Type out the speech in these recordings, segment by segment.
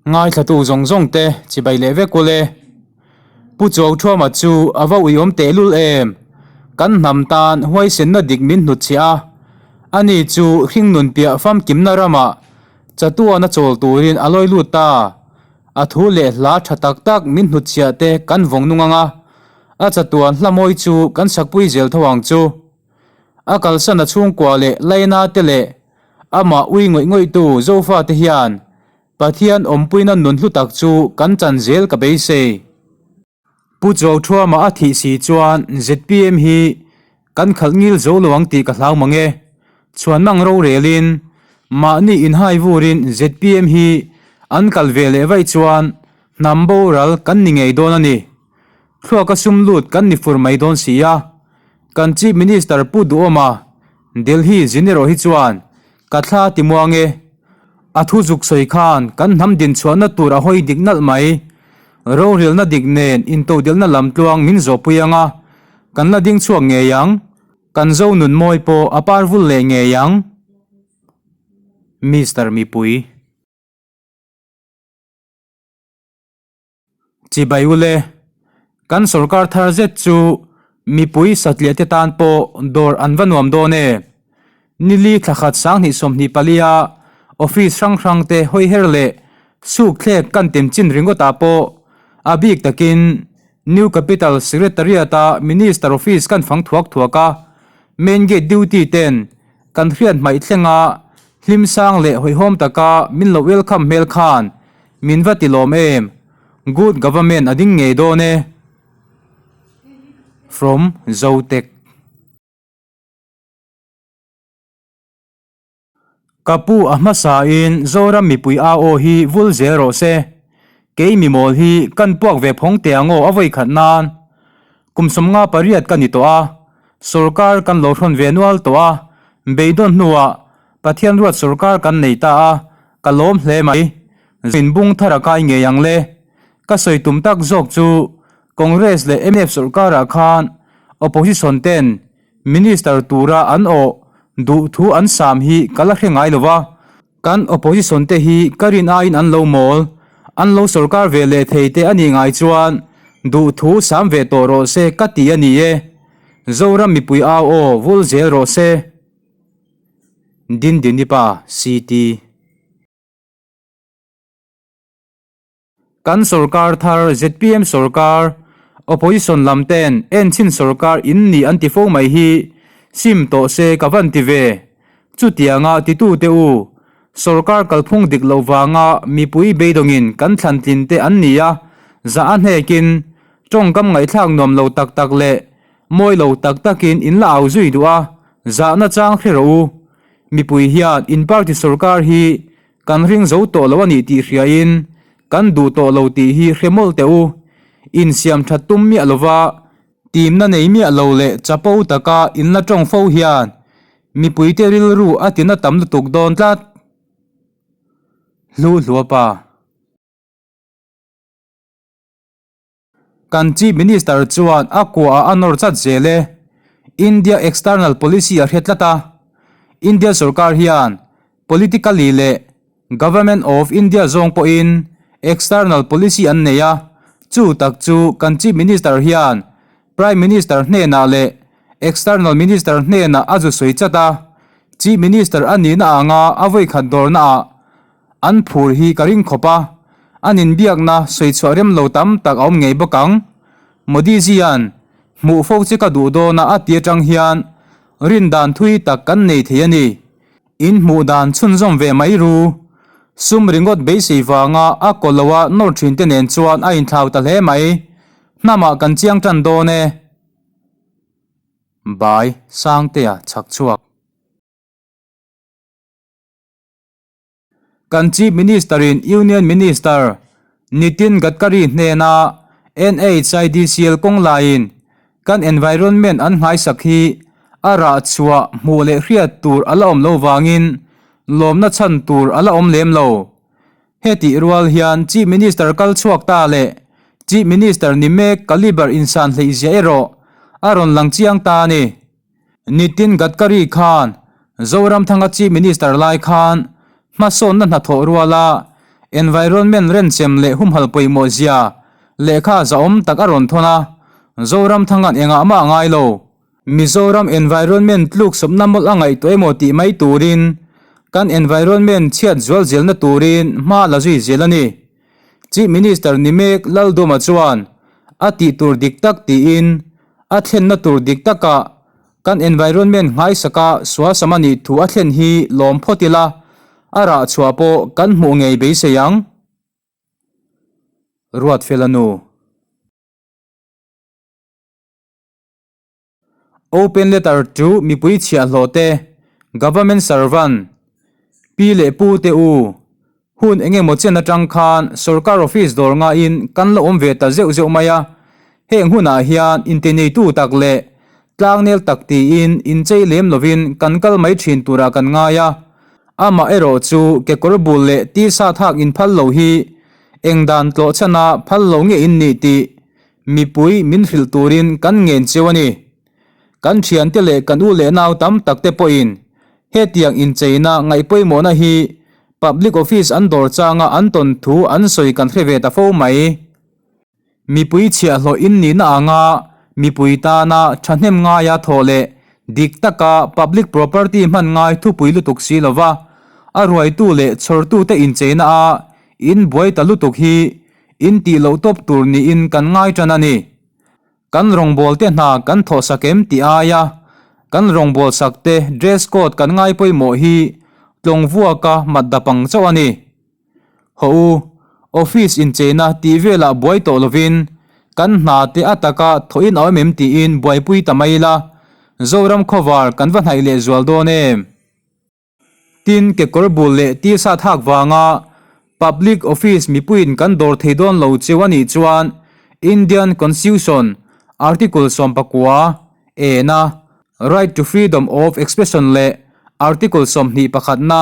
Ngaithlatu zawng zawng te chibai leh vek ule. Pu Chuauthuama chu a va uiawm tehlul em! Kan hnam tan huaisenna dik min hnutchhiah a, ani chu hringnun piah famkimna ramah chatuana chawl turin a lawi lut ta. A thu leh hla tha tak tak min hnutchhiah te kan vawng nung ang a, a chatuan hla mawi chu kan sakpui zel tho ang chu. A kalsan a chhungkua leh Laina te leh amah ui ngawih ngawihtu Zofa te hian Pathian awmpuina nun hlu tak chu kan chan zel ka beisei. Pu Chuauthuama a thih si chuan zpm hi kan khalh ngil zo lo ang tih ka hlau mang e. Chhuanmang rorelin mahni inhai vurin zpm hi an kal ve leh vaih chuan hnam boral kan ni ngei dawn a ni. Thluaka sum lut kan ni fur mai dawn si a. Kan Chief Minister Pu Duhawma Delhi zin erawh hi chuan ka thla ti muang e. A thu zuk sawi khan kan hnam din chhuahna tur a hawi dik nalh mai. Rorelna dik nen intodelhna lam tluang min zawhpui ang a, kan la ding chhuak ngei ang. Kan zo nun mawi pawh a par vul leh ngei ang. Mister Mipui. Chibai ule, kan sorkar thar zet chu mipui satliah te tan pawh dawr an va nuam dawn e. Nili thla khat 2024 a office hrang hrang te hawi her leh suk thlek kan tem chin ringawt ah pawh a bik takin New Capital Secretariat a Minister office kan fang thuak thuak a, main gate duty ten kan hriat hmaih thleng a hlim sang leh hawihhawm taka min lo welcome hmel khan Min va ti lawm em? Good government a ding ngei dawn e. From Zotek. Ka pu a hmasa in Zoram mipui a aw hi vul zel rawh se. Kei mi mawl hi kan puak ve phawng teh ang aw a vawi khat nan. Kum 58 ka ni tawh a, sorkar kan lo hrawn ve nual tawh a, beidawn hnuah Pathian ruat sorkar kan nei ta a, ka lawm hle mai. Zin bung thar a kai ngei ang le. Ka sawi tum tak zawk chu Congress leh mnf sorkarah khan opposition ten minister tura an awh duh thu an sam hi ka la hre ngai lo va. Kan opposition te hi ka rin aiin an lo mawl, an lo sorkar ve leh thei te a nih ngai chuan duh thu sam ve tawh rawh se ka ti a ni e. Zoram mipui au aw vul zel rawh se. Dindinipa CT. Kan sorkar thar zpm sorkar, opposition lam ten enchhin sorkar in ni an ti fo mai hi sim tawh se ka van ti ve. Chutianga titu te u, sorkar kalphung dik loh vanga mipui beidawngin kan thlan tlin te an ni a, zah a hnekin tawngkam ngaihthlak nuam lo tak tak leh Mawi lo tak takin in la au zui duh a, zahna chang hre rawh u. Mipui hian in party sorkar hi kan ring zo tawh lo a nih tih hriain kan duh tawh lo tih hi hre mawlh teh u. Insiam that tum miah lova timna nei miah lo leh chapo taka in la tawng fo hian mipuite rilru a tina tam lutuk dawn tlat. Hlu Hluapa. Kan Chief Minister chuan a kuaah a nawr chat zel e. India external policy a hre tlat a. India sorkar hian politically leh Government of India zawng pawhin external policy an nei a, chu tak chu kan Chief Minister hian Prime Minister hnenah leh External Minister hnenah a zu sawi chat a. Chief Minister a nihna anga a vawikhat dawrnaah An phur hi ka ring khawp a, an inbiakna sawi chhuah rem lo tam tak a awm ngei bawk ang. Modi Ji-a'n hmuh fo che ka duh dawn a a ti atang hian rin dan thui tak kan nei thei a ni. In hmuh dan chhunzawm ve mai ru. Sum ringawt beisei vanga a kaw lo a nawr thin te nen chuan a inthlau ta hle mai. Hnamah kan chiang tan dawn e. Bai Sangtea chhak chhuak. Kan Chief Minister-in Union Minister Nitin Gadkari hnena NHIDCL kawng laiin kan environment an nghaisak hi a rah chhuah hmuh leh hriat tur a la awm lo vangin lawmna chhan tur a la awm lem lo. Hetih rual hian Chief Minister kal chhuak ta leh Chief Minister ni mek calibre insan hleihzia erawh a rawn lang chiang ta a ni. Nitin Gadkari khan Zoramthanga Chief Minister lai khan hmasawnna hnathawh ruala Environment renchem leh humhalh pawimawh zia lehkha zahawm tak a rawn thawn a, Zoramthanga'n engah mah a ngai lo. Mizoram environment tluk sawpna mawlh a ngaihtuah emaw tih mai turin kan environment chhiat zual zelna turin hma la zui zel a ni. Chief Minister ni mek Lalduma chuan a tih tur dik tak tiin a thlenna tur dik takah kan environment nghaisaka sualsam a nih thu a thlen hi lawm phawt ila, a rah chhuah pawh kan hmuh ngei beisei ang. Ruatfela nu. Open letter to mipui chhiahhlawh te, Government servant, pi leh pu te u, hun eng emaw chen atang khan sorkar office dawr ngaiin kan la awm ve ta zeuh zeuh mai a, heng hunah hian intineitu tak leh tlangnel tak tiin inchei lem lovin kan kal mai thin turah kan ngai a, amah erawh chu kekawr bul leh tisa thak inphal lo hi eng dan tlawh chhana phal lo nge in nih tih Mipui min hrilh turin kan ngen cheu a ni. Kan thiante leh kan u leh nau tam tak te pawhin hetiang incheina ngaihpawimawhna hi public office an dawr changa an tawn thu an sawi kan hre ve ta fo mai. Mipui chhiahhlawh in nihna anga mipui tana thahnem ngaia thawh leh dik taka public property hman ngai thupui lutuk si lova a ruaitu leh chhawrtute incheina a inbuai ta lutuk hi In tih loh tawp tur niin kan ngai tan a ni. Kan rawngbawl te hna kan thawh sak em tih aia kan rawngbawl sak te dress code kan ngai pawimawh hi tlawng vuaka mat dap ang chauh a ni. Haw u, office incheina tih velah buai tawh lovin kan hna te a taka thawhin a awm em tiin buaipui ta mai ila, Zoram khawvar kan va hnaih lehzual dawn em? Tin, kekawr bul leh tisa thak vanga Public Office mipuiin kan dawr thei dawn lo cheu a nih chuan Indian Constitution Article 19 ena Right to Freedom of Expression leh Article 21 na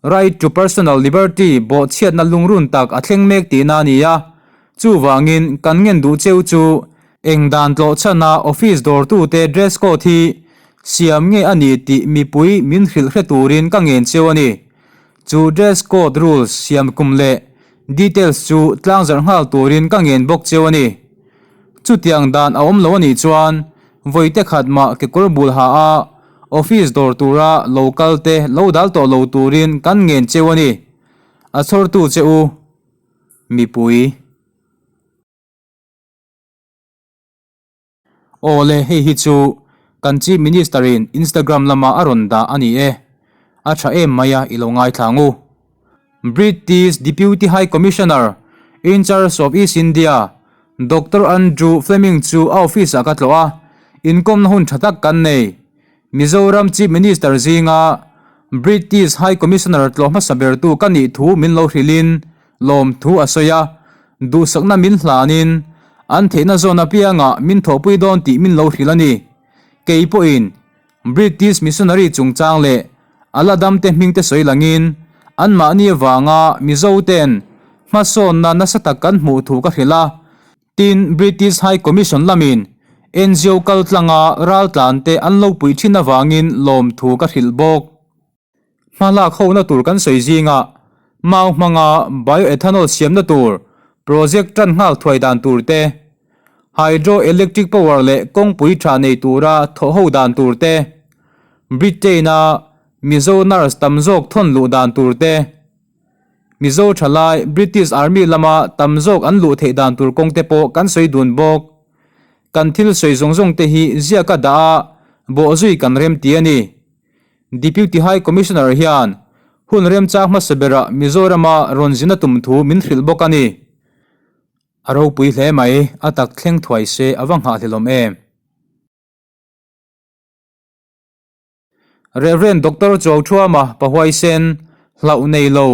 Right to Personal Liberty bawhchhiatna lungrun tak a thleng mek tihna a ni a. Chuvangin kan ngen duh cheu chu eng dan tlawh chhana office dawrtute dress code hi siam nge a ni tih mipui min hrilh hre turin ka ngen cheu a ni. Chu dress code rules siam kum leh details chu tlangzarh nghal turin ka ngen bawk cheu a ni. Chutiang dan a awm lo a nih chuan vawi te khat mah kekawr bul ha a office dawr tura lo kal te lo dal tawh lo turin kan ngen cheu a ni. A chhawrtu che u. Mipui. Awle hei hi chu kan Chief Minister in Instagram lama a rawn dah a ni e. A tha em mai a i lo ngaithla ang u. British Deputy High Commissioner in charge of East India Doctor Andrew Fleming chu a office ah ka tlawh a, inkawmna hun tha tak kan nei. Mizoram Chief Minister zinga British High Commissioner tlawh hmasa bertu ka nih thu min lo hrilhin lawmthu a sawi a, duhsakna min hlanin an theihna zawn apiangah min thawhpui dawn tih min lo hrilh a ni. Kei pawhin British missionary chungchang leh a la damte hmingte sawi langin anmahni avanga Mizoten hmasawnna nasa tak kan hmuh thu ka hrilh a. Tin, British High Commission lamin NGO kaltlanga raltlante an lo puih thin avangin lawmthu ka hrilh bawk. Hmalak hona tur kan sawi zingah mau hmanga bioethanol siamna tur project tan nghal thuai dan tur te, hydroelectric power leh kawngpui tha nei tura thawh ho dan tur te, Britain-a Mizo nurse tam zawk thawn luh dan tur te, Mizo thalai British Army lama tam zawk an luh theih dan tur kawng te pawh kan sawi dun bawk. Kan thil sawi zawng zawng te hi ziaka dah a, bawhzui kan rem ti a ni. Deputy High Commissioner hian hun remchang hmasa berah Mizorama rawn zin a tum thu min hrilh bawk a ni. A ropui hle mai, a tak thleng thuai se a va nghahhlelawm em. Rev. Doctor Chuauthuama Pahuaisen, Hlauh nei lo,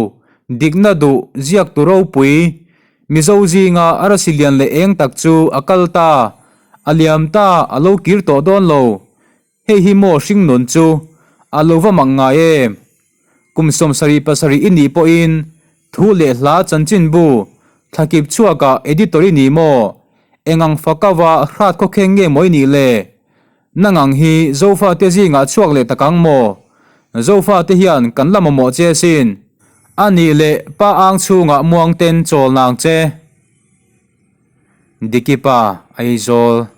dikna duh, ziak tu ropui, Mizo zinga a rasi lian leh eng tak chu a kal ta, a liam ta, a lo kir tawh dawn lo. Hei hi maw hringnun chu a lo va mak ngai em? Kum 77 i nih pawhin thu leh hla chanchinbu thlakip chhuakah editor i ni maw? Engang fakava hrat khawkheng nge maw i nih le? Nangang hi Zofate zingah chhuak leh tak ang maw? Zofate hian kan la mamawh che asin. A nih leh pa ang chhungah muangten chawl nang che. Diki pa Aizawl.